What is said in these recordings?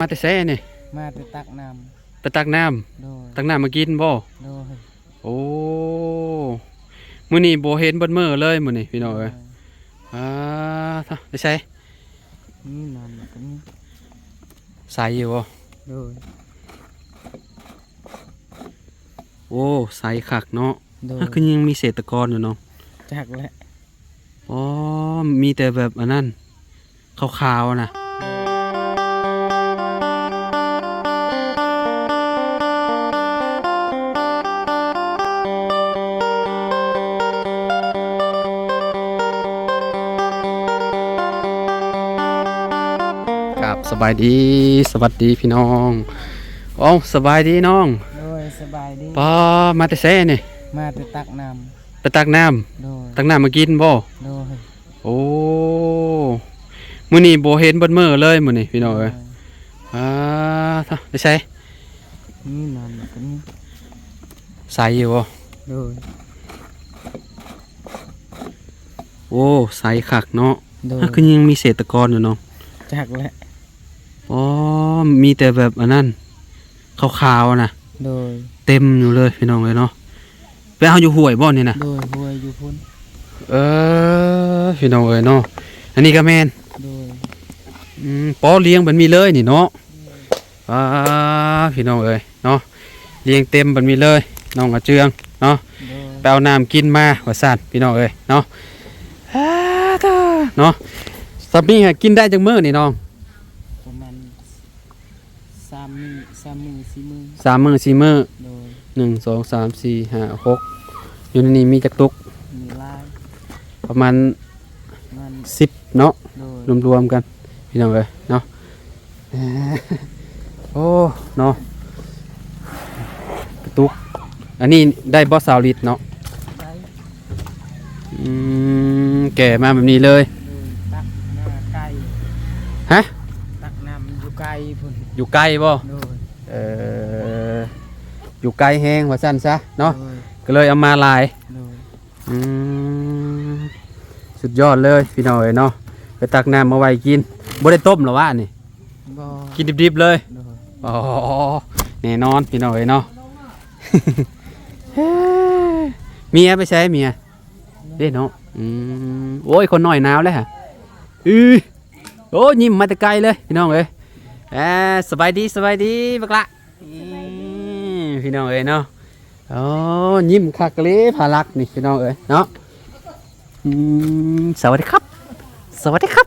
ມາແຕ່ໃສນີ້? ມາແຕ່ຕັກນ້ຳ ໄປຕັກນ້ຳ? ໂດຍ ຕັກນ້ຳມາກິນບໍ່? ໂດຍ ໂອ້ ມື້ນີ້ບໍ່ເຫັນເບິດມື້ເລີຍມື້ນີ້ພີ່ນ້ອງເອີຍ. ໂດຍ ອ່າ ໄປໃສ? ນີ້ນ້ຳກໍມີ ໃສຢູ່ບໍ່? ໂດຍ ໂອ້ ໃສຄັກເນາະ. ໂດຍ ອ້າ ຄືຍັງມີເສດຕະກອນຢູ່ເນາະ? ຈັກແຫຼະ. ອໍ ມີແຕ່ແບບອັນນັ້ນ ຂາວໆນະ. ກາບສະບາຍດີ ສະຫວັດດີພີ່ນ້ອງ. ເອົ້າ ສະບາຍດີນ້ອງ. ໂດຍ ສະບາຍດີ. ປ້າ ມາແຕ່ໃສນີ້? ມາແຕ່ຕັກນ້ຳ ໄປຕັກນ້ຳ? ໂດຍ ຕັກນ້ຳມາກິນບໍ່? ໂດຍ ໂອ້ ມື້ນີ້ບໍ່ເຫັນເບິດມື້ເລີຍມື້ນີ້ພີ່ນ້ອງເອີຍ. ໂດຍ ອ່າ ໄປໃສ? ນີ້ນ້ຳກໍມີ ໃສຢູ່ບໍ່? ໂດຍ ໂອ້ ໃສຄັກເນາະ. ໂດຍ ອ້າ ຄືຍັງມີເສດຕະກອນຢູ່ເນາະ? ຈັກແຫຼະ. ອໍ ມີແຕ່ແບບອັນນັ້ນ ຂາວໆນະ. ໂດຍ ເຕັມຢູ່ເລີຍພີ່ນ້ອງເອີຍເນາະ. ໄປເອົາຢູ່ຫ້ວຍບໍ່ນີ້ນະ? ໂດຍ ຫ້ວຍຢູ່ພຸ້ນ. ເອີ ພີ່ນ້ອງເອີຍເນາະ ອັນນີ້ກໍແມ່ນ. ໂດຍ ອືມ ປໍລຽງແບບນີ້ເລີຍນີ້ເນາະ. ໂດຍ ອ່າ ພີ່ນ້ອງເອີຍເນາະ ລຽງເຕັມແບບນີ້ເລີຍ ນ້ອງອາເຈືອງເນາະ. ໂດຍ ໄປເອົານ້ຳກິນມາວ່າຊັ້ນ ພີ່ນ້ອງເອີຍເນາະ. ອ່າ ເນາະ ສຳນີ້ຫາກິນໄດ້ຈັກມື້ນີ້ນ້ອງ? ປະມານ ສາມມື້ ສາມມື້ສີ່ມື້ ສາມມື້ສີ່ມື້. ໂດຍ ໜຶ່ງ ສອງ ສາມ ສີ່ ຫ້າ ຫົກ ຢູ່ໃນນີ້ມີຈັກຕຸກ? ມີຫຼາຍ ປະມານ ປະມານ ສິບເນາະ. ໂດຍ ລວມໆກັນພີ່ນ້ອງເອີຍເນາະ. ໂອ້ ເນາະ ກະຕຸກ ອັນນີ້ໄດ້ບໍ່ຊາວລິດເນາະ? ໄດ້. ອືມ ແກ່ມາແບບນີ້ເລີຍ. ເອີ ຕັກນ້ຳໄກ. ຮະ? ຕັກນ້ຳຢູ່ໄກພຸ້ນ. ຢູ່ໄກບໍ່? ໂດຍ ເອີ ຢູ່ໄກແຮງວ່າຊັ້ນຊະເນາະ. ໂດຍ ກໍເລີຍເອົາມາຫຼາຍ. ໂດຍ ອືມ ສຸດຍອດເລີຍພີ່ນ້ອງເອີຍເນາະ. ໄປຕັກນ້ຳມາໄວ້ກິນ. ບໍ່ໄດ້ຕົ້ມເຫຼືອວະນີ້? ບໍ່ ກິນດິບໆເລີຍ. ໂດຍ ອໍ ແນ່ນອນພີ່ນ້ອງເອີຍເນາະ. ເມຍໄປໃສເມຍ? ເດ້ເນາະ. ອືມ ໂອ້ຍ ຄົນນ້ອຍໜາວແລ້ວຫະ. ອື ໂອ້ ຍິ້ມມາແຕ່ໄກເລີຍພີ່ນ້ອງເອີຍ. ເອີ ສະບາຍດີ ສະບາຍດີບັກຫຼະ. ອືມ ພີ່ນ້ອງເອີຍເນາະ. ໂອ້ ຍິ້ມຄັກອີ່ຫຼີພາລັກນີ້ພີ່ນ້ອງເອີຍເນາະ. ອືມ ສະຫວັດດີຄັບ ສະຫວັດດີຄັບ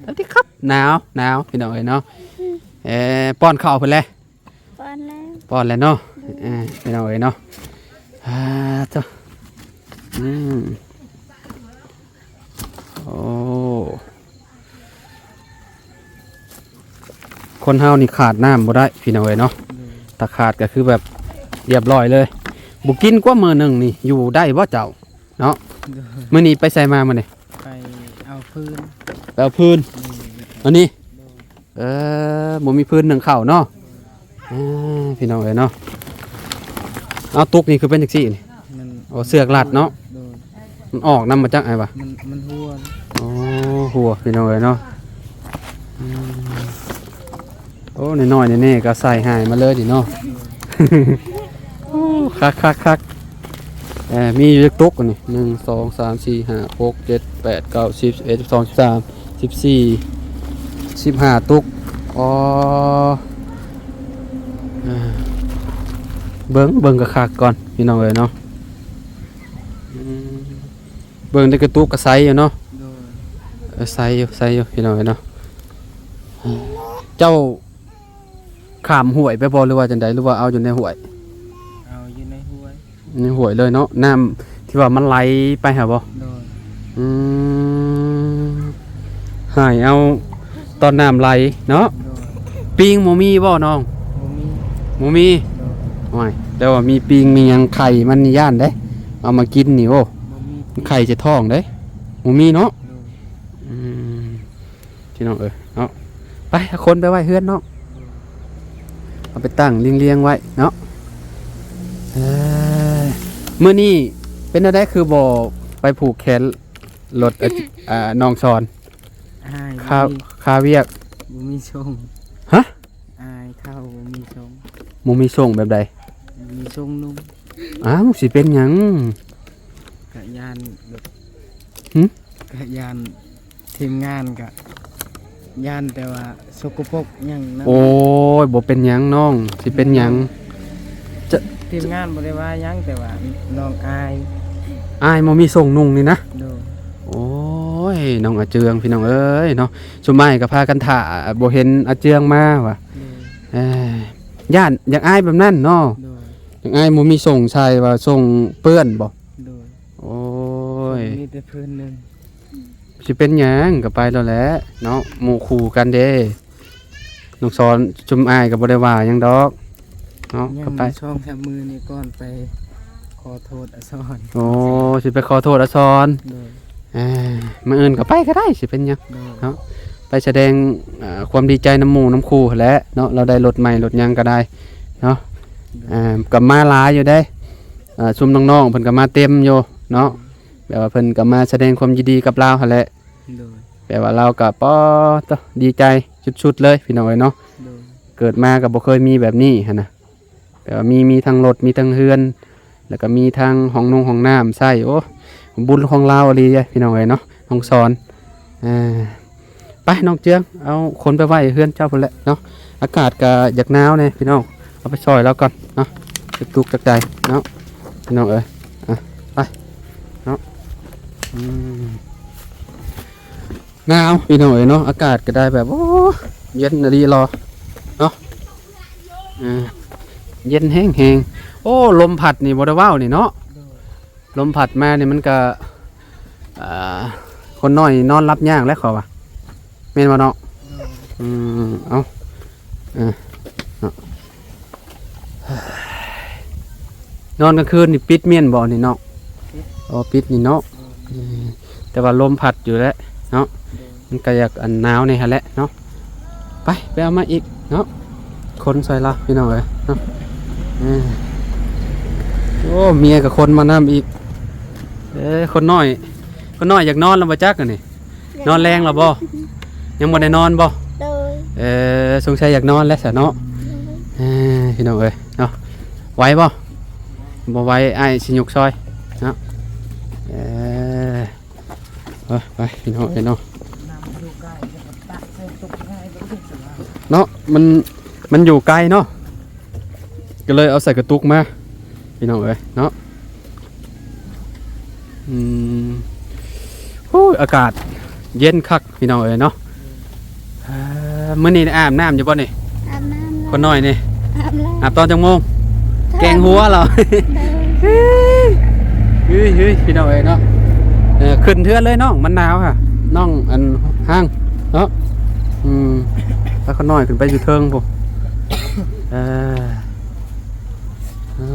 ສະຫວັດດີຄັບ. ໜາວ ໜາວພີ່ນ້ອງເອີຍເນາະ. ເອີ ປ້ອນເຂົ້າເພິ່ນແລ້ວ ປ້ອນແລ້ວ ປ້ອນແລ້ວເນາະ. ເອີ ພີ່ນ້ອງເອີຍເນາະ. ອ່າ ໂທ້ ອືມ ໂອ້ ຄົນເຮົານີ້ຂາດນ້ຳບໍ່ໄດ້ພີ່ນ້ອງເອີຍເນາະ. ໂດຍ ຖ້າຂາດກໍຄືແບບລຽບລ້ອຍເລີຍ. ບໍ່ກິນກວ່າມື້ໜຶ່ງນີ້ ຢູ່ໄດ້ບໍ່ເຈົ້າເນາະ? ໂດຍ ມື້ນີ້ໄປໃສມາມື້ນີ້? ໄປເອົາຟືນ ໄປເອົາຟືນ. ໂດຍ ອັນນີ້ ໂດຍ ເອີ ບໍ່ມີຟືນໜຶ້ງເຂົ້າເນາະ. ອ່າ ພີ່ນ້ອງເອີຍເນາະ. ເອົາ ຕຸກນີ້ຄືເປັນຈັ່ງຊີ້ນີ້? ມັນ ໂອ້ ເຊືອກລັດເນາະ. ໂດຍ ມັນອອກນຳມາຈາກໃສຫວາ? ມັນ ມັນຮົ່ວ. ໂອ້ ຮົ່ວພີ່ນ້ອງເອີຍເນາະ. ອືມ ໂອ້ ນ້ອຍໆແນ່ໆກໍໃສ່ຫາຍມາເລີຍນີ້ເນາະ. ໂອ້ ຄັກໆໆ. ເອີ ມີຢູ່ຈັກຕຸກອັນນີ້? ໜຶ່ງ ສອງ ສາມ ສີ່ ຫ້າ ຫົກ ເຈັດ ແປດ ເກົ້າ ສິບ ສິບເອັດ ສິບສອງ ສິບສາມ ສິບສີ່ ສິບຫ້າຕຸກ. ອໍ ເອີ ເບິ່ງ ເບິ່ງຄັກໆກ່ອນພີ່ນ້ອງເອີຍເນາະ. ອືມ ເບິ່ງໃນກະຕຸກກະໃສຢູ່ເນາະ. ໂດຍ ເອີ ໃສຢູ່ ໃສຢູ່ພີ່ນ້ອງເອີຍເນາະ. ເຈົ້າຂ້າມຫ້ວຍໄປບໍ່ ຫຼືວ່າຈັ່ງໃດ ຫຼືວ່າເອົາຢູ່ໃນຫ້ວຍ? ເອົາຢູ່ໃນຫ້ວຍ. ໃນຫ້ວຍເລີຍເນາະ. ນ້ຳທີ່ວ່າມັນໄຫຼໄປຫັ້ນບໍ່? ໂດຍ ອືມ ຫາຍເອົາຕອນນ້ຳໄຫຼເນາະ. ໂດຍ ປິງບໍ່ມີບໍ່ນ້ອງ? ບໍ່ມີ ບໍ່ມີ. ໂດຍ ໂອ້ຍ ແຕ່ວ່າມີປິງມີຫຍັງໄຂ່ມັນນີ້ຢ້ານເດ້ ເອົາມາກິນນີ້ ໂອ້ ບໍ່ມີ ໄຂ່ຈະທ້ອງເດ້ ບໍ່ມີເນາະ. ໂດຍ ອືມ ພີ່ນ້ອງເອີຍເນາະ. ໄປ ເອົາຄົນໄປໄວ້ເຮືອນນ້ອງ ເອົາໄປຕັ້ງລຽງໆໄວ້ເນາະ. ເອີ ມື້ນີ້ເປັນແນວໃດຄືບໍ່ໄປຜູກແຂນລົດ ອາ ນ້ອງສອນ? ອ້າຍ ຄາ ບໍ່ມີ ຄາວຽກ ບໍ່ມີສົ່ງ. ຮະ? ມີຊົງ ບໍ່ມີຊົງແບບໃດ? ມີຊົງນຸ່ງ. ອ້າວ ຊິເປັນຫຍັງ? ກະຢ້ານແບບ ຫຶ? ກະຢ້ານທີມງານ ກະຢ້ານແຕ່ວ່າສົກກະປົກຫຍັງນຳ. ໂອ້ຍ ບໍ່ເປັນຫຍັງນ້ອງ ຊິເປັນຫຍັງ? ຈະ ທີມງານບໍ່ໄດ້ວ່າຫຍັງ ແຕ່ວ່ານ້ອງອາຍ ອາຍບໍ່ມີຊົງນຸ່ງນີ້ນະ. ໂດຍ. ໂອ້ຍ ນ້ອງອາເຈືອງ ພີ່ນ້ອງເອີຍເນາະ ຊຸມອ້າຍກໍພາກັນຖ້າ ບໍ່ເຫັນອາເຈືອງມາວ່າ. ໂດຍ. ເອີ ຢ້ານ ຢາກອາຍແບບນັ້ນເນາະ. ໂດຍ. ຢາກອາຍບໍ່ມີຊົງໃສ່ ວ່າຊົງເປື້ອນບໍ່? ໂດຍ. ໂອ້ຍ ມີແຕ່ພື້ນໜຶ່ງ. ຊິເປັນຫຍັງ ກໍໄປໂລດແຫຼະເນາະ ໝູ່ຄູ່ກັນເດ້. ນ້ອງສອນ ຊຸມອ້າຍກໍບໍ່ໄດ້ວ່າຫຍັງດອກເນາະ ກໍໄປ. ສອງສາມມື້ນີ້ກ່ອນໄປຂໍໂທດອາສອນ. ໂອ້ ຊິໄປຂໍໂທດອາສອນ. ໂດຍ. ເອີ ມື້ອື່ນກໍໄປກໍໄດ້ ຊິເປັນຫຍັງ. ໂດຍ. ເນາະ ໄປສະແດງ ເອີ ຄວາມດີໃຈນຳໝູ່ນຳຄູ່ຫັ້ນແຫຼະເນາະ ລາວໄດ້ລົດໃໝ່ລົດຫຍັງກໍໄດ້ເນາະ. ໂດຍ. ເອີ ກໍມາຫຼາຍຢູ່ເດ້ ເອີ ຊຸມນ້ອງໆເພິ່ນກໍມາເຕັມຢູ່ເນາະ. ໂດຍ. ແບບວ່າເພິ່ນກໍມາສະແດງຄວາມຍິນດີກັບລາວຫັ້ນແຫຼະ. ໂດຍ. ແບບວ່າລາວກໍ ປາດໂທ້ ດີໃຈສຸດໆເລີຍ ພີ່ນ້ອງເອີຍເນາະ. ໂດຍ. ເກີດມາກໍບໍ່ເຄີຍມີແບບນີ້ຫັ້ນນະ ແບບວ່າມີ ມີທັງລົດ ມີທັງເຮືອນ ແລ້ວກໍມີທັງຫ້ອງນົງຫ້ອງນ້ຳໃຊ້. ໂອ້ ບຸນຂອງລາວອີ່ຫຼີເດ້ ພີ່ນ້ອງເອີຍເນາະ ນ້ອງສອນ. ເອີ ໄປນ້ອງເຈືອງ ເອົາຄົນໄປໄວ້ເຮືອນເຈົ້າພຸ້ນແຫຼະເນາະ. ອາກາດກໍຢາກໜາວແດ່ພີ່ນ້ອງ ເອົາໄປຊ່ອຍລາວກ່ອນເນາະ ຈັກຕຸກຈັກໃດເນາະ ພີ່ນ້ອງເອີຍ. ອ່ະ ໄປເນາະ. ອືມ ໜາວພີ່ນ້ອງເອີຍເນາະ ອາກາດກໍໄດ້ແບບ ໂອ້ ເຢັນອີ່ຫຼີເນາະ. ເອີ ເຢັນແຮງໆ. ໂອ້ ລົມພັດນີ້ບໍ່ໄດ້ເວົ້ານີ້ເນາະ. ໂດຍ. ລົມພັດມານີ້ມັນກໍ ເອີ ຄົນນ້ອຍນອນຫຼັບຍາກແຫຼະເຂົາວ່າ ແມ່ນບໍ່ເນາະ? ໂດຍ. ອືມ ເອົາ ເອີ ເນາະ ນອນກາງຄືນນີ້ປິດມ່ານບໍ່ນີ້ເນາະ? ປິດ. ອໍ ປິດນີ້ເນາະ. ໂດຍ. ອືມ ແຕ່ວ່າລົມພັດຢູ່ແຫຼະເນາະ. ໂດຍ. ມັນກໍຢາກອັນໜາວແດ່ຫັ້ນແຫຼະເນາະ. ໄປ ໄປເອົາມາອີກເນາະ ຄົນຊ່ອຍລາວ ພີ່ນ້ອງເອີຍເນາະ. ເອີ ໂອ້ ເມຍກໍຄົນມານຳອີກ. ເອີ ຄົນນ້ອຍ ຄົນນ້ອຍຢາກນອນແລ້ວບໍ່ຈັກອັນນີ້? ນອນແລງແລ້ວບໍ່? ຍັງບໍ່ໄດ້ນອນບໍ່? ໂດຍ. ເອີ ສົງໄສຢາກນອນແລ້ວຊະເນາະ. ໂດຍ. ເອີ ພີ່ນ້ອງເອີຍເນາະ ໄຫວບໍ່? ບໍ່ໄຫວ ອ້າຍຊິຍົກຊ່ອຍເນາະ. ເອີ ເອີ ໄປພີ່ນ້ອງເອີຍເນາະ ເນາະ ມັນ ມັນຢູ່ໄກເນາະ ກໍເລີຍເອົາໃສ່ກະຕຸກມາ ພີ່ນ້ອງເອີຍເນາະ. ອືມ ໂອ້ຍ ອາກາດເຢັນຄັກ ພີ່ນ້ອງເອີຍເນາະ. ເອີ ມື້ນີ້ໄດ້ອາບນ້ຳຢູ່ບໍ່ນີ້? ອາບນ້ຳແລ້ວ. ຄົນນ້ອຍນີ້ ອາບແລ້ວ. ອາບຕອນຈັກໂມງ? ແກງຫົວເນາະ. ໂດຍ. ເຮີ້ຍ ເຮີ້ຍ ພີ່ນ້ອງເອີຍເນາະ ເອີ ຂຶ້ນເຮືອນເລີຍນ້ອງ ມັນໜາວຫະ ນ້ອງອັນຮັງເນາະ. ອືມ ພາຄົນນ້ອຍຂຶ້ນໄປຢູ່ເທິງພຸ້ນ. ເອີ ເອີ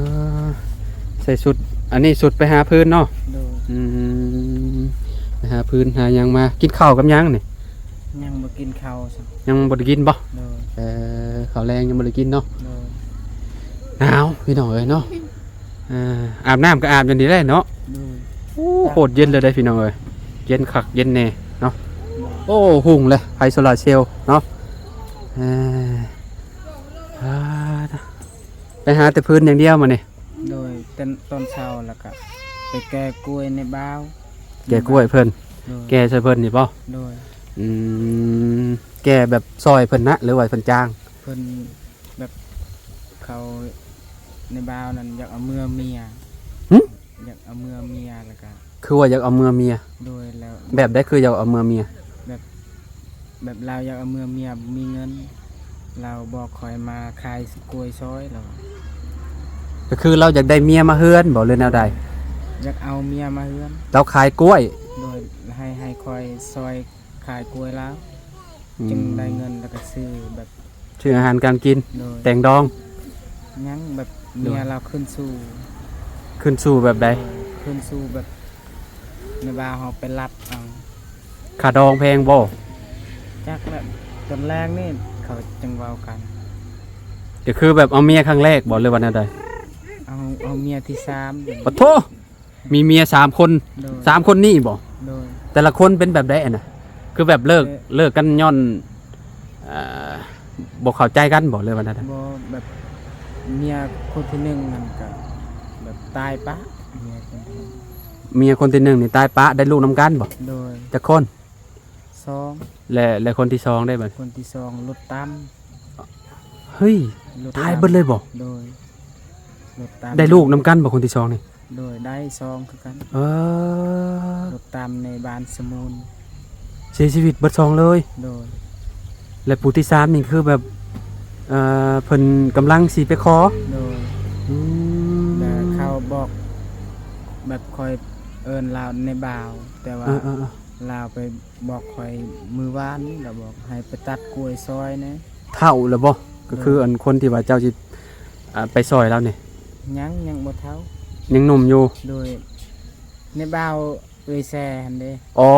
ໃສ່ຊຸດ ອັນນີ້ຊຸດໄປຫາຟືນເນາະ. ໂດຍ. ອືມ ໄປຫາຟືນຫາຫຍັງມາ. ກິນເຂົ້າກັບຫຍັງນີ້? ຍັງບໍ່ກິນເຂົ້າຊ້ຳ. ຍັງບໍ່ໄດ້ກິນບໍ່? ໂດຍ. ເອີ ເຂົ້າແລງຍັງບໍ່ໄດ້ກິນເນາະ. ໂດຍ. ໜາວ ພີ່ນ້ອງເອີຍເນາະ. ເອີ ອາບນ້ຳກໍອາບຢ່າງນີ້ແຫຼະເນາະ. ໂດຍ. ໂອ້ ໂຄດເຢັນເລີຍເດ້ ພີ່ນ້ອງເອີຍ ເຢັນຄັກເຢັນແນ່ເນາະ. ໂອ້ ຮຸ່ງເລີຍ ໄຟໂຊລາເຊວເນາະ. ເອີ ອ່າ ໄປຫາແຕ່ຟືນຢ່າງດຽວມື້ນີ້. ໂດຍ. ແຕ່ຕອນເຊົ້າແລ້ວກະໄປແກ່ກ້ວຍໃນບ່າວ ແກ່ກ້ວຍເພິ່ນ. ໂດຍ. ແກ່ໃສ່ເພິ່ນນີ້ບໍ່? ໂດຍ. ອືມ ແກ່ແບບຊ່ອຍເພິ່ນນະ ຫຼືວ່າເພິ່ນຈ້າງ? ເພິ່ນແບບ ເຂົາໃນບ່າວນັ້ນຢາກເອົາເມືອເມຍ. ຫຶ? ຢາກເອົາເມືອເມຍແລ້ວກະ ຄືວ່າຢາກເອົາເມືອເມຍ? ໂດຍ. ແລ້ວ ແບບໃດຄືຢາກເອົາເມືອເມຍ? ແບບ ແບບລາວຢາກເອົາເມືອເມຍ ບໍ່ມີເງິນ ລາວບອກຂ້ອຍມາຂາຍກ້ວຍຊ່ອຍລາວ. ກໍຄືລາວຢາກໄດ້ເມຍມາເຮືອນບໍ່ ຫຼືແນວໃດ? ຢາກເອົາເມຍມາເຮືອນ. ລາວຂາຍກ້ວຍ? ໂດຍ. ໃຫ້ ໃຫ້ຂ້ອຍຊ່ອຍຂາຍກ້ວຍລາວ. ອືມ. ຈຶ່ງໄດ້ເງິນແລ້ວກໍຊື້ແບບ ຊື້ອາຫານການກິນ. ໂດຍ. ແຕ່ງດອງ? ຍັງ. ແບບເມຍລາວຂຶ້ນສູ້. ຂຶ້ນສູ້ແບບໃດ? ໂດຍ. ຂຶ້ນສູ້ແບບ ໃນບ່າວເຮົາໄປລັດເອົາ. ຄ່າດອງແພງບໍ່? ຈັກແຫຼະ ຕອນແລກນີ້ເຂົາຈຶ່ງເວົ້າກັນ. ກໍຄືແບບເອົາເມຍຄັ້ງແລກບໍ່ ຫຼືວ່າແນວໃດ? ເອົາ ເອົາເມຍທີສາມ. ປະໂທ! ມີເມຍສາມຄົນ. ໂດຍ. ສາມຄົນນີ້ບໍ່? ໂດຍ. ແຕ່ລະຄົນເປັນແບບໃດຫັ້ນນະ? ຄືແບບເລີກ ເອີ ເລີກກັນຍ້ອນ ເອີ ເ ບໍ່ເຂົ້າໃຈກັນບໍ່ ຫຼືວ່າແນວໃດ? ບໍ່ ແບບເມຍຄົນທີໜຶ່ງນັ້ນກະແບບຕາຍປະ ເມຍຄົນທີໜຶ່ງ ເມຍຄົນທີໜຶ່ງນີ້ຕາຍປະ ໄດ້ລູກນຳກັນບໍ່? ໂດຍ. ຈັກຄົນ? ສອງ. ແລະ ແລະຄົນທີສອງເດ້ບັດ? ຄົນທີສອງລົດຕຳ. ເຮີ້ຍ ລົດຕາຍເບິດເລີຍບໍ່? ໂດຍ ລົດຕຳ. ໄດ້ລູກນຳກັນບໍ່ຄົນທີສອງນີ້? ໂດຍ ໄດ້ສອງຄືກັນ. ເອີ ລົດຕຳໃນບ້ານສະມູນ ເສຍຊີວິດເບິດສອງເລີຍ. ໂດຍ ແລະຜູ້ທີສາມນີ້ຄືແບບ ເອີ ເພິ່ນກຳລັງຊິໄປຂໍ. ໂດຍ ອືມ ແລະເຂົາບອກ ແບບຂ້ອຍເອີ້ນລາວໃນບ່າວ ແຕ່ວ່າ ເອີໆໆ ລາວໄປບອກຂ້ອຍມື້ວານນີ້ ລາວບອກໃຫ້ໄປຕັດກ້ວຍຊ່ອຍແດ່. ເຖົ້າແລ້ວບໍ່? ໂດຍ ກໍຄືອັນຄົນທີ່ວ່າເຈົ້າຊິ ອ່າ ໄປຊ່ອຍລາວນີ້? ຍັງ ຍັງບໍ່ເຖົ້າ ຍັງໜຸ່ມຢູ່. ໂດຍ ໃນບ່າວເອື້ອຍແຊຫັ້ນເດ້. ອໍ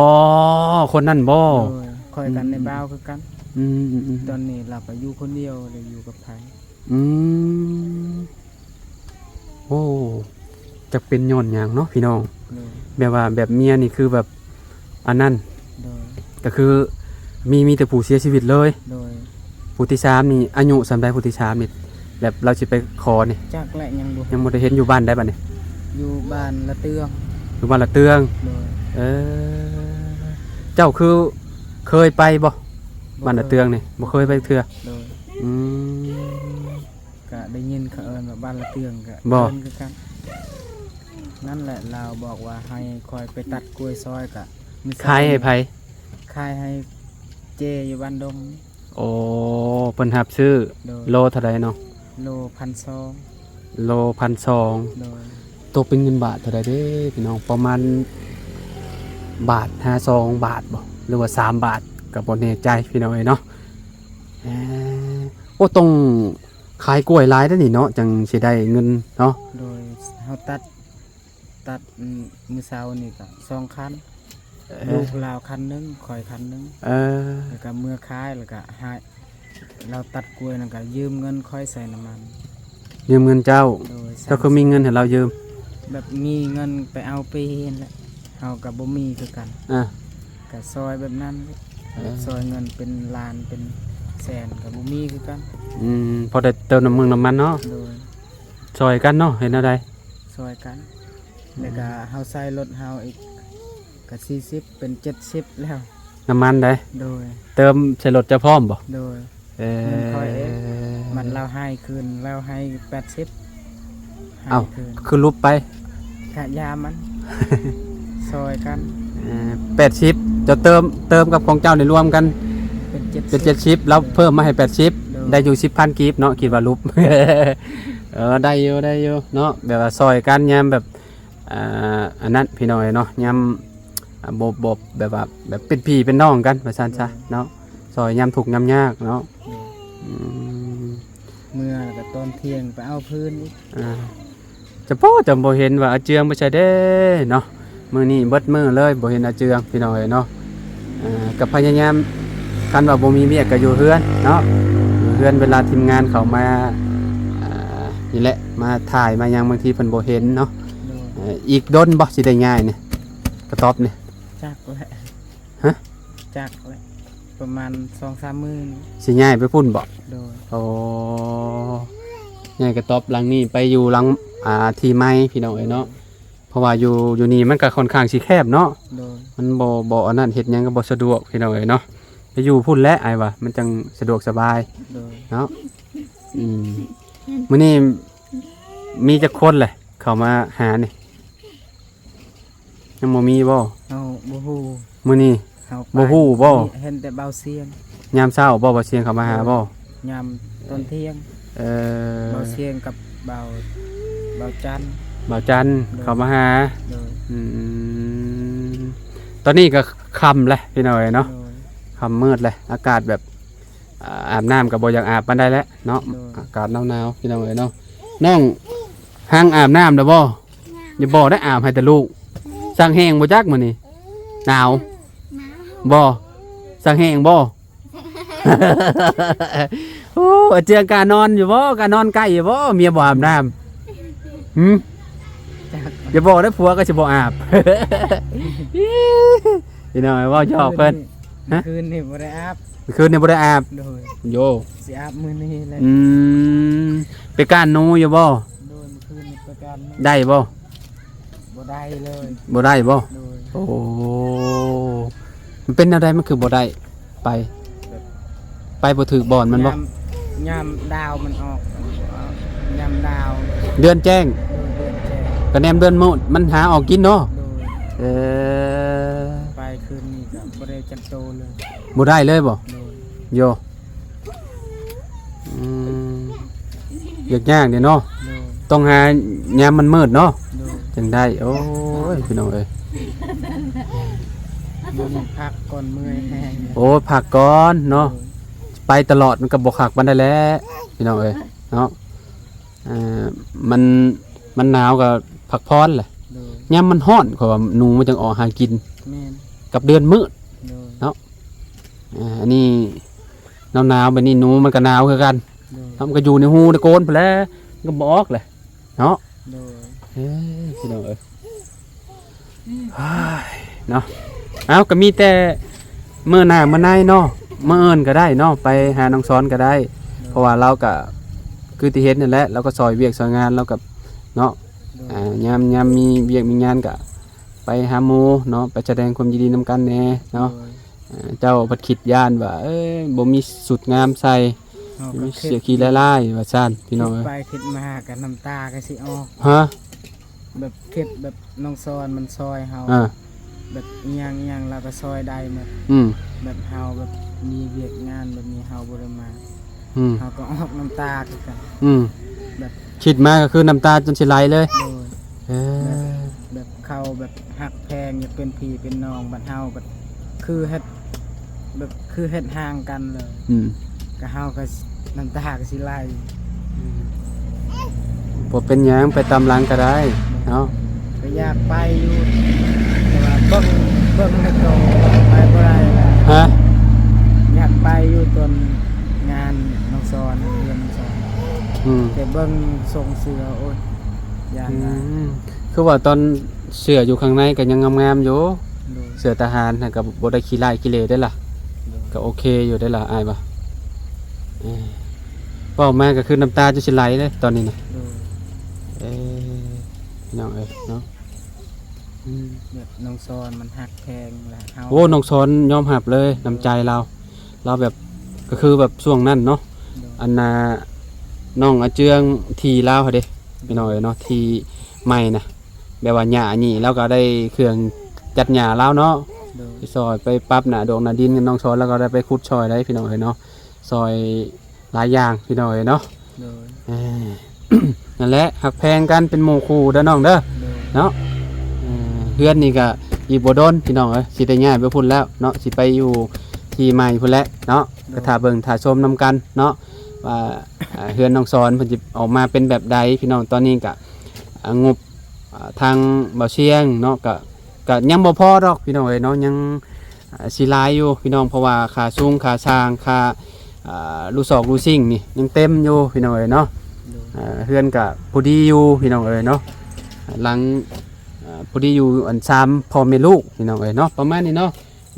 ຄົນນັ້ນບໍ່? ໂດຍ ຂ້ອຍກັນ ອືມ ໃນບ່າວຄືກັນ. ອືມໆໆ ຕອນນີ້ລາວກໍຢູ່ຄົນດຽວ ແລ້ວຢູ່ກັບໃຜ? ອືມ ໂອ້ ຈັກເປັນຍ້ອນຫຍັງເນາະພີ່ນ້ອງ. ໂດຍ ແບບວ່າແບບເມຍນີ້ຄືແບບອັນນັ້ນ. ໂດຍ ກໍຄືມີ ມີແຕ່ຜູ້ເສຍຊີວິດເລີຍ. ໂດຍ ຜູ້ທີສາມນີ້ອາຍຸສ່ຳໃດ? ຜູ້ທີສາມນີ້ ແບບລາວຊິໄປຂໍນີ້. ຈັກແຫຼະ ຍັງບໍ່ ຍັງບໍ່ໄດ້ເຫັນ. ຢູ່ບ້ານໃດບັດນີ້? ຢູ່ບ້ານລະເຕືອງ. ຢູ່ບ້ານລະເຕືອງ. ໂດຍ ເອີ ເຈົ້າຄືເຄີຍໄປບໍ່? ບໍ່ ບ້ານລະເຕືອງນີ້ ບໍ່ເຄີຍໄປເທື່ອ. ໂດຍ ອືມ ກະໄດ້ຍິນເຂົາເອີ້ນວ່າບ້ານລະເຕືອງ ກະ ບໍ່ ເອີ້ນຄືກັນ. ນັ້ນແຫຼະ ລາວບອກວ່າໃຫ້ຂ້ອຍໄປຕັດກ້ວຍຊ່ອຍ ກະມື້ເຊົ້າ ຂາຍໃຫ້ໃຜ? ຂາຍໃຫ້ເຈຢູ່ບ້ານດົງ. ໂອ້ ເພິ່ນຮັບຊື້. ໂດຍ ໂລເທົ່າໃດເນາະ? ໂລພັນສອງ. ໂລພັນສອງ. ໂດຍ ຕົກເປັນເງິນບາດເທົ່າໃດເດ້ພີ່ນ້ອງ? ປະມານບາດຫາສອງບາດບໍ່ ຫຼືວ່າສາມບາດ ກໍບໍ່ແນ່ໃຈພີ່ນ້ອງເອີຍເນາະ. ເອີ ໂອ້ ຕ້ອງຂາຍກ້ວຍຫຼາຍເດ້ນີ້ເນາະ ຈັ່ງຊິໄດ້ເງິນເນາະ. ໂດຍ ເຮົາຕັດ ຕັດ ອືມ ມື້ເຊົ້ານີ້ກໍສອງຄັນ. ເອີ ລູກລາວຄັນໜຶ່ງ ຂ້ອຍຄັນໜຶ່ງ. ເອີ ແລ້ວກໍເມືອຂາຍ ແລ້ວກໍໃຫ້ລາວຕັດກ້ວຍນັ້ນ ກໍຢືມເງິນຂ້ອຍໃສ່ນ້ຳມັນ. ຢືມເງິນເຈົ້າ? ໂດຍ ເຈົ້າຄືມີເງິນໃຫ້ລາວຢືມ? ແບບມີເງິນໄປເອົາປີຫັ້ນແຫຼະ ເຮົາກໍບໍ່ມີຄືກັນ. ອ່າ ກໍຊ່ອຍແບບນັ້ນ. ເອີ ແບບຊ່ອຍເງິນເປັນລ້ານເປັນແສນກໍບໍ່ມີຄືກັນ. ອືມ ພໍໄດ້ເຕີມນ້ຳມັນນ້ຳມັນເນາະ. ໂດຍ ຊ່ອຍກັນເນາະ ເຮັດແນວໃດ? ຊ່ອຍກັນ. ອືມ ແລ້ວກໍເຮົາໃສ່ລົດເຮົາອີກ ກໍສີ່ສິບ ເປັນເຈັດສິບແລ້ວ ນ້ຳມັນໃດ. ໂດຍ ເຕີມໃສ່ລົດເຈົ້າພ້ອມບໍ່? ໂດຍ ເອີ ເງິນຂ້ອຍເອງ. ມັນລາວໃຫ້ຄືນ ລາວໃຫ້ແປດສິບ. ເອົ້າ ຄືຫຼຸບໄປ? ກະຢາມັນ ຊ່ອຍກັນ. ເອີ ແປດສິບ ເຈົ້າເຕີມ ເຕີມກັບຂອງເຈົ້ານີ້ລວມກັນເປັນເຈັດສິບ ເປັນເຈັດສິບ ລາວເພີ່ມມາໃຫ້ແປດສິບ. ໂດຍ ໄດ້ຢູ່ສິບພັນກີບເນາະ ຄິດວ່າຫຼຸບ. ເອີ ໄດ້ຢູ່ ໄດ້ຢູ່ເນາະ ແບບວ່າຊ່ອຍກັນຍາມແບບ ອ່າ ອັນນັ້ນພີ່ນ້ອງເອີຍເນາະ ຍາມ ອ່າ ບໍ່ ບໍ່ ແບບວ່າ ແບບເປັນພີ່ເປັນນ້ອງກັນວ່າຊັ້ນຊະເນາະ ຊ່ອຍຍາມທຸກຍາມຍາກເນາະ. ອືມ ເມື່ອແລ້ວກໍຕອນທ່ຽງໄປເອົາຄືນອີກ. ອ່າ ຈະພໍຈະບໍ່ເຫັນວ່າອາເຈືອງໄປໃສເດ້ເນາະ ມື້ນີ້ເບິດມື້ເລີຍບໍ່ເຫັນອາເຈືອງ ພີ່ນ້ອງເອີຍເນາະ. ເອີ ກໍພະຍາຍາມ ຄັນວ່າບໍ່ມີວຽກກໍຢູ່ເຮືອນເນາະ ຢູ່ເຮືອນ ເວລາທີມງານເຂົາມາ ອ່າ ນີ້ແຫຼະ ມາຖ່າຍມາຫຍັງ ບາງທີເພິ່ນບໍ່ເຫັນເນາະ. ໂດຍ ເອີ ອີກດົນບໍ່ຊິໄດ້ຍ້າຍນີ້ ກະຕ໊ອບນີ້? ຈັກແຫຼະ. ຮະ? ຈັກແຫຼະ ປະມານສອງສາມມື້ນີ້ ຊິຍ້າຍໄປພຸ້ນບໍ່? ໂດຍ ໂອ້ ຍ້າຍກະຕ໊ອບຫຼັງນີ້ໄປຢູ່ຫຼັງ ອ່າ ທີ່ໃໝ່ ພີ່ນ້ອງເອີຍເນາະ. ເພາະວ່າຢູ່ ຢູ່ນີ້ມັນກໍຄ່ອນຂ້າງຊິແຄບເນາະ. ໂດຍ ມັນບໍ່ ບໍ່ອັນນັ້ນ ເຮັດຫຍັງກໍບໍ່ສະດວກ ພີ່ນ້ອງເອີຍເນາະ. ໄປຢູ່ພຸ້ນແຫຼະ ອ້າຍວ່າ ມັນຈັ່ງສະດວກສະບາຍ. ໂດຍ ເນາະ. ອືມ ມື້ນີ້ມີຈັກຄົນແຫຼະເຂົ້າມາຫານີ້? ຍັງບໍ່ມີບໍ່? ເຮົາບໍ່ຮູ້. ມື້ນີ້ ເຮົາໄປ ບໍ່ຮູ້ບໍ່? ເຫັນແຕ່ບ່າວຊຽງ. ຍາມເຊົ້າບໍ່ ບ່າວຊຽງເຂົ້າມາຫາບໍ່? ໂດຍ ຍາມຕອນທ່ຽງ. ເອີ ບ່າວຊຽງກັບບ່າວ ບ່າວຈັນ. ບ່າວຈັນ ໂດຍ ເຂົ້າມາຫາ. ໂດຍ ອືມ ຕອນນີ້ກໍຄ່ຳແລ້ວ ພີ່ນ້ອງເອີຍເນາະ. ໂດຍ ຄ່ຳມືດແລ້ວ ອາກາດແບບ ອາ ອາບນ້ຳກໍບໍ່ຢາກອາບປານໃດແລ້ວເນາະ. ໂດຍ ອາກາດໜາວໆ ພີ່ນ້ອງເອີຍເນາະ. ນ້ອງຮັງອາບນ້ຳແລ້ວບໍ່? ຢ່າບອກໄດ້ອາບໃຫ້ແຕ່ລູກ. ສັງແຫ້ງບໍ່ຈັກມື້ນີ້? ໜາວບໍ່? ສັງແຫ້ງບໍ່? ໂອ້ ອາເຈືອງ ກ້ານອນຢູ່ບໍ່? ກ້ານອນໃກ້ຢູ່ບໍ່? ເມຍບໍ່ອາບນ້ຳ. ຫື? ຈັກ ຢ່າບອກໄດ້ ຜົວກໍຊິບໍ່ອາບ. ພີ່ນ້ອງເວົ້າຫຍອກເພິ່ນ. ຄືນນີ້ ຮະ? ຄືນນີ້ບໍ່ໄດ້ອາບ. ມື້ຄືນນີ້ບໍ່ໄດ້ອາບ? ໂດຍ. ໂຢ ຊິອາບມື້ນີ້ແຫຼະ. ອືມ ໄປກ້ານໜູຢູ່ບໍ່? ໂດຍ ມື້ຄືນນີ້ໄປກ້ານໜູ. ໄດ້ບໍ່? ບໍ່ໄດ້ເລີຍ. ບໍ່ໄດ້ບໍ່? ໂດຍ. ໂອ້ ມັນເປັນແນວໃດ ມັນຄືບໍ່ໄດ້ໄປ? ແບບ ໄປບໍ່ຖືກບ່ອນແມ່ນບໍ່? ຍາມ ຍາມດາວມັນອອກ ຍາມດາວ ເດືອນແຈ້ງ. ໂດຍ ເດືອນແຈ້ງ. ກະແນມເດືອນມືດ ມັນຫາອອກກິນເນາະ. ໂດຍ. ເອີ ໄປຄືນນີ້ກະບໍ່ໄດ້ຈັກໂຕເລີຍ. ບໍ່ໄດ້ເລີຍບໍ່? ໂດຍ. ໂຢ ອືມ ວຽກຍາກເດ້ເນາະ. ໂດຍ. ຕ້ອງຫາຍາມມັນມືດເນາະ. ໂດຍ. ຈັ່ງໄດ້. ໂອ້ຍ ພີ່ນ້ອງເອີຍ ມື້ນີ້ພັກກ່ອນ ເມື່ອຍແຮງ. ໂອ້ຍ ພັກກ່ອນເນາະ. ໂດຍ. ໄປຕະຫຼອດມັນກໍບໍ່ຄັກປານໃດແຫຼະ ພີ່ນ້ອງເອີຍເນາະ. ເອີ ມັນ ມັນໜາວກໍພັກຜ່ອນແຫຼະ. ໂດຍ. ຍາມມັນຮ້ອນ ເຂົາວ່າໜູມັນຈັ່ງອອກຫາກິນ. ແມ່ນ. ກັບເດືອນມືດ. ໂດຍ. ເນາະ. ເອີ ອັນນີ້ໜາວໆ ແບບນີ້ໜູມັນກໍໜາວຄືກັນ. ໂດຍ. ເນາະ ມັນກໍຢູ່ໃນຮູໃນໂກນພຸ້ນແຫຼະ ມັນກໍບໍ່ອອກແຫຼະເນາະ. ໂດຍ. ເອີ ພີ່ນ້ອງເອີຍ ເນາະ. ເອົາ ກໍມີແຕ່ມື້ໜ້າມື້ໃນເນາະ ມື້ອື່ນກໍໄດ້ເນາະ ໄປຫານ້ອງສອນກໍໄດ້. ໂດຍ. ເພາະວ່າລາວກໍຄືທີ່ເຫັນນັ້ນແຫຼະ ລາວກໍຊ່ອຍວຽກຊ່ອຍງານລາວກໍເນາະ. ໂດຍ. ອາ ຍາມ ຍາມມີວຽກມີງານກໍໄປຫາໝູ່ເນາະ ໄປສະແດງຄວາມຍິນດີນຳກັນແດ່ເນາະ. ໂດຍ. ເຈົ້າພັດຄິດຢ້ານວ່າ ເອີ ບໍ່ມີຊຸດງາມໃສ່ ມີເສື້ອຂີ້ລ້າຍໆ ວ່າຊັ້ນ ພີ່ນ້ອງເອີຍ. ຄິດໄປຄິດມາກໍນ້ຳຕາກໍຊິອອກ. ຮະ? ແບບຄິດແບບນ້ອງສອນມັນຊ່ອຍເຮົາ. ອາ. ແບບອີ່ຫຍັງໆ ລາວກໍຊ່ອຍໄດ້ໝົດ. ອືມ. ແບບເຮົາແບບມີວຽກງານແບບນີ້ ເຮົາບໍ່ໄດ້ມາ. ອືມ. ເຮົາກໍອອກນ້ຳຕາຄືກັນ. ອືມ. ແບບ ຄິດມາກໍຄືນ້ຳຕາຈົນຊິໄຫຼເລີຍ. ໂດຍ. ເອີ ແບບ ແບບເຂົາແບບຮັກແພງ ຢາກເປັນພີ່ເປັນນ້ອງ ບັດເຮົາບັດຄືເຮັດ ແບບຄືເຮັດຫ່າງກັນເລີຍ. ອືມ. ກໍເຮົາກໍນ້ຳຕາກໍຊິໄຫຼ. ອືມ. ບໍ່ເປັນຫຍັງ ໄປຕາມຫຼັງກໍໄດ້ເນາະ. ກໍຢາກໄປຢູ່ ແຕ່ວ່າເບິ່ງ ເບິ່ງໃນໂຕໄປບໍ່ໄດ້ແລ້ວ. ຮະ? ຢາກໄປຢູ່ຕອນງານນ້ອງສອນ ເຮືອນນ້ອງສອນ. ອືມ. ແຕ່ເບິ່ງຊົງເສື້ອ ໂອ້ຍ ຢ້ານຫຼາຍ. ອືມ. ຄືວ່າຕອນເສື້ອຢູ່ຂ້າງໃນກໍຍັງງາມໆຢູ່. ໂດຍ. ເສື້ອທະຫານຫັ້ນກໍບໍ່ໄດ້ຂີ້ລ້າຍຂີ້ເຫຼເດ້ລະ. ໂດຍ. ກໍໂອເຄຢູ່ເດ້ລະ ອ້າຍວ່າ. ເອີ ເວົ້າມາກໍຄືນ້ຳຕາຈະຊິໄຫຼເດ້ຕອນນີ້ນະ. ໂດຍ. ເອີ ພີ່ນ້ອງເອີຍເນາະ. ອືມ. ແບບນ້ອງສອນມັນຮັກແພງລະເຮົາ. ໂອ້ ນ້ອງສອນຍອມຮັບເລີຍ ນ້ຳໃຈລາວ ລາວແບບ ກໍຄືແບບຊ່ວງນັ້ນເນາະ. ໂດຍ. ອັນນ່າ ນ້ອງອາເຈືອງ ທີ່ລາວຫັ້ນເດ້ ໂດຍ ພີ່ນ້ອງເອີຍເນາະ ທີ່ໃໝ່ນະ ແບບວ່າຫຍ້ານີ້ ລາວກໍໄດ້ເຄື່ອງຈັດຫຍ້າລາວເນາະ. ໂດຍ. ໄປຊ່ອຍໄປປັບໜ້າດົງໜ້າດິນກັບນ້ອງສອນ ລາວກໍໄດ້ໄປຂຸດຊ່ອຍໄດ້ ພີ່ນ້ອງເອີຍເນາະ ຊ່ອຍຫຼາຍຢ່າງ ພີ່ນ້ອງເອີຍເນາະ. ໂດຍ. ເອີ ນັ້ນແຫຼະ ຮັກແພງກັນເປັນໝູ່ຄູ່ເດີນ້ອງເດີ. ໂດຍ. ເນາະ ເອີ ເຮືອນນີ້ກໍອີກບໍ່ດົນ ພີ່ນ້ອງເອີຍ ຊິໄດ້ຍ້າຍໄປພຸ້ນແລ້ວເນາະ ຊິໄປຢູ່ທີ່ໃໝ່ພຸ້ນແຫຼະເນາະ. ໂດຍ. ກໍຖ້າເບິ່ງຖ້າຊົມນຳກັນເນາະ ວ່າ ອ່າ ເຮືອນນ້ອງສອນເພິ່ນຊິອອກມາເປັນແບບໃດ ພີ່ນ້ອງ. ຕອນນີ້ກະ ອ່າ ງົບ ອ່າ ທາງບ່າວຊຽງເນາະ ກະ ກະຍັງບໍ່ພໍດອກ ພີ່ນ້ອງເອີຍເນາະ ຍັງ ອ່າ ຊິຫຼາຍຢູ່ ພີ່ນ້ອງ ເພາະວ່າຄ່າສູງຄ່າຊ່າງ ຄ່າ ອ່າ ລູກຊອກລູກຊິງນີ້ຍັງເຕັມຢູ່ ພີ່ນ້ອງເອີຍເນາະ. ໂດຍ. ອ່າ ເຮືອນກະພໍດີຢູ່ ພີ່ນ້ອງເອີຍເນາະ ຫຼັງ ອ່າ ພໍດີຢູ່ອັນ ສາມ ພໍ່ແມ່ລູກ ພີ່ນ້ອງເອີຍເນາະ ປະມານນີ້ເນາະ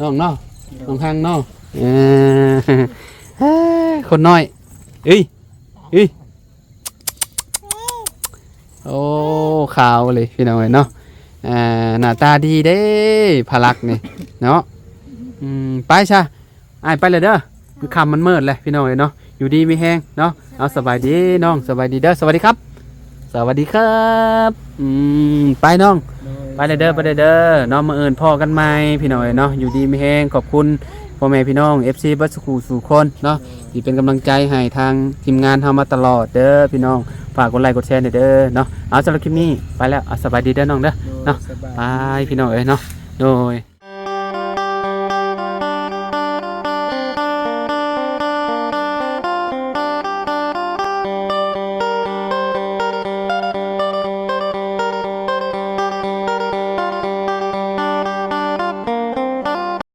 ນ້ອງເນາະ. ໂດຍ. ນ້ອງຮັງເນາະ ເອີ ຄົນນ້ອຍ ເອີຍ ເອີຍ ໂອ້ ຂາວເລີຍ ພີ່ນ້ອງເອີຍເນາະ. ອ່າ ໜ້າຕາດີເດ້ ພະລັກນີ້ເນາະ. ອືມ ໄປຊະ ອ້າຍໄປແລ້ວເດີ ມັນຄ່ຳມັນມືດແລ້ວ ພີ່ນ້ອງເອີຍເນາະ. ຢູ່ດີມີແຮງເນາະ. ເອົາ ສະບາຍດີນ້ອງ ສະບາຍດີເດີ ສະຫວັດດີຄັບ ສະຫວັດດີຄັບ. ອືມ ໄປນ້ອງ. ໂດຍ. ໄປແລ້ວເດີ ໄປແລ້ວເດີເນາະ ມື້ອື່ນພໍ້ກັນໃໝ່ ພີ່ນ້ອງເອີຍເນາະ. ຢູ່ດີມີແຮງ ຂອບຄຸນພໍ່ແມ່ພີ່ນ້ອງ ເອັຟຊີ ເບິດສູ່ຄູ່ສູ່ຄົນເນາະ ທີ່ເປັນກຳລັງໃຈໃຫ້ທາງທີມງານເຮົາມາຕະຫຼອດເດີ ພີ່ນ້ອງ. ຝາກກົດໄລກົດແຊແດ່ເດີເນາະ. ເອົາ ສຳລັບຄລິບນີ້ໄປແລ້ວ ເອົາ ສະບາຍດີເດີນ້ອງເດີເນາະ. ໂດຍ ສະບາຍ ບາຍ ພີ່ນ້ອງເອີຍເນາະ. ໂດຍ.